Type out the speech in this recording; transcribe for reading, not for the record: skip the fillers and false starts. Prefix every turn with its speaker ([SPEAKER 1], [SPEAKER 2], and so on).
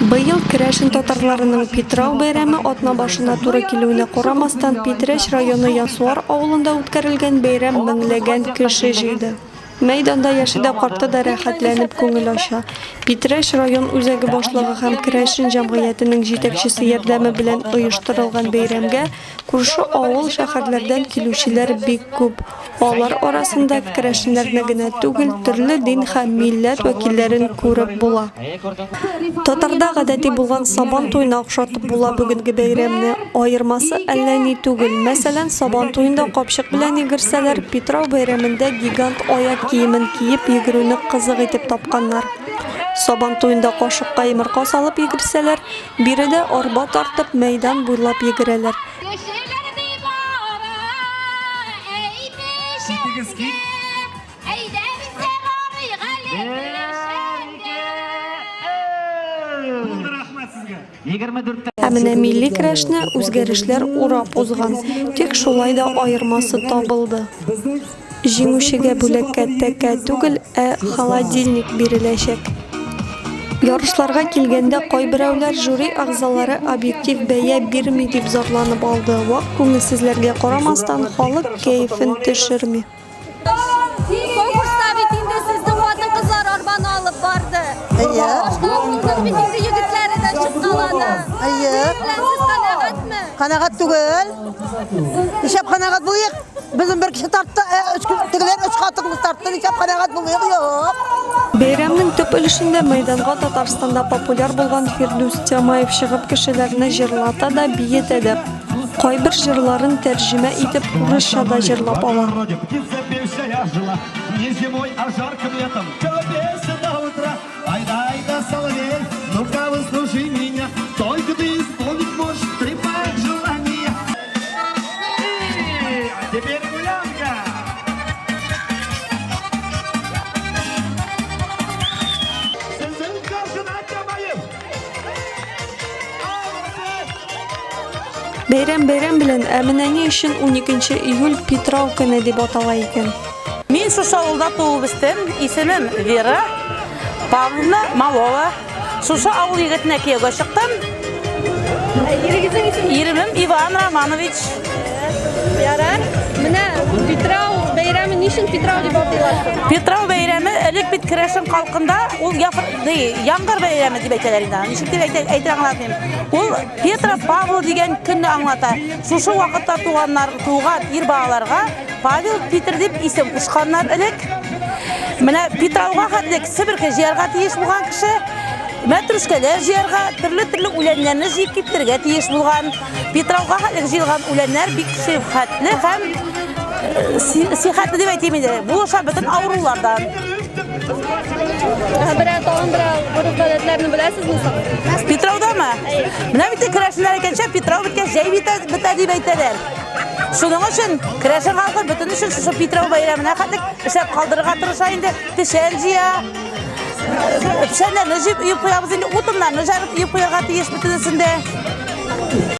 [SPEAKER 1] Быел керәшен татарларының Питрау бәйрәме атна башына туры килүенә карамастан, Питрәч районы Янсуар авылында үткәрелгән бәйрәм меңләгән кеше җыйды. Мәйданда яше дә, карты да рәхәтләнеп күңел ача. Питрәч район үзәге башлыгы һәм керәшен җәмгыятенең җитәкчесе ярдәме белән оештырылган бәйрәмгә Күрше авыл-шәһәрләрдән килүчеләр бик күп. Алар арасында керәшеннәрне генә түгел, төрле дин һәм милләт вәкилләрен күреп була. Татарда гадәти булган Сабан туена охшатып була бүгенге бәйрәмне. Аермасы әллә ни түгел. Мәсәлән, Сабан туенда капчык белән йөгерсәләр, Питрау бәйрәмендә гигант аяк киемен киеп йөгерүне кызык итеп тапканнар. Сабан туенда кашыкка йомырка салып йөгерсәләр, Биредә арба тартып, мәйдан буйлап йөгерәләр.
[SPEAKER 2] Кешеләр ди бара, әй пешәнгә, әйдә бездә барыйк әле пешәнгә.
[SPEAKER 1] Ә менә милли көрәшне үзгәрешләр урап узган, тик шулай да аермасы табылды. Җиңүчегә бүләккә тәкә түгел, ә холодильник биреләчәк. Ярышларга килгәндә, кайберәүләр жюри әгъзалары объектив бәя бирми дип зарланып алды. Вак күңелсезләргә карамастан, халык кәефен төшерми.
[SPEAKER 2] Конкурста бит инде сезнең хатын-кызлар арбаны алып барды.
[SPEAKER 3] Әйе.
[SPEAKER 2] Башка авылның бит инде егетләре дә чыккалады.
[SPEAKER 3] Әйе.
[SPEAKER 2] Белән сез канәгатьме?
[SPEAKER 3] Канәгать түгел. Нишләп канәгать булыйк? Безнең бер кеше тартты, ә, өч, тегеләр өч хатын-кыз тартты, нишләп канәгать булмыйк, юк.
[SPEAKER 1] Бәйрәмнең төп өлешендә мәйданга Татарстанда популяр булган Фирдүс Тямаев чыгып кешеләрне җырлата да, биетә дә. Кайбер җырларын тәрҗемә итеп урысча да җырлап ала. Бәйрәм бәйрәм белән, ә менә ни өчен 12 июль Питрау көне дип атала икән?
[SPEAKER 4] Мин шушы авылда туып үстем. Исемем Вера Павловна Малова. Шушы авыл егетенә кияүгә чыктым.
[SPEAKER 2] Ирегезнең исеме?
[SPEAKER 4] Иремем Иван Романович.
[SPEAKER 2] Ярар. Менә Питрау бәйрәме ни өчен Питрау дип атыйлар соң?
[SPEAKER 4] Питрау бәйрәме элек бит керәшен халкында ул яфр, ди, яңгыр бәйрәме дип әйтәләр инде. Ничек дип әйтә, әйтә аңлатмыйм. Ул Петра Павла дигән көнне аңлата. Шушы вакытта туганнар, туган ир балаларга Павел Питер дип исем кушканнар элек. Менә Питрауга хәтлек себерке җыярга тиеш булган кеше, мәтрүшкәләр җыярга, төрле-төрле үләннәрне җыеп киптерергә тиеш булган. Питрауга хәтлек җыелган үләннәр бик сихәтле һәм э, сихәтле дип әйтим инде. Булыша бөтен авырулардан.
[SPEAKER 2] Берәр тагын берәр гореф-гадәтләрне беләсезме соң?
[SPEAKER 4] Питраудамы? Менә бит керәшеннәр әйткәнчә, Питрау беткәч җәй бетә, бетә дип әйтәләр. Шуның өчен керәшен халкы бөтен өчен шушы Питрау бәйрәменә хәтлек эшләп калдырырга тырыша инде. Печән җыя, печәннәрне җыеп өеп куябыз инде, утыннарны жарып өеп куярга тиеш бөтенесендә.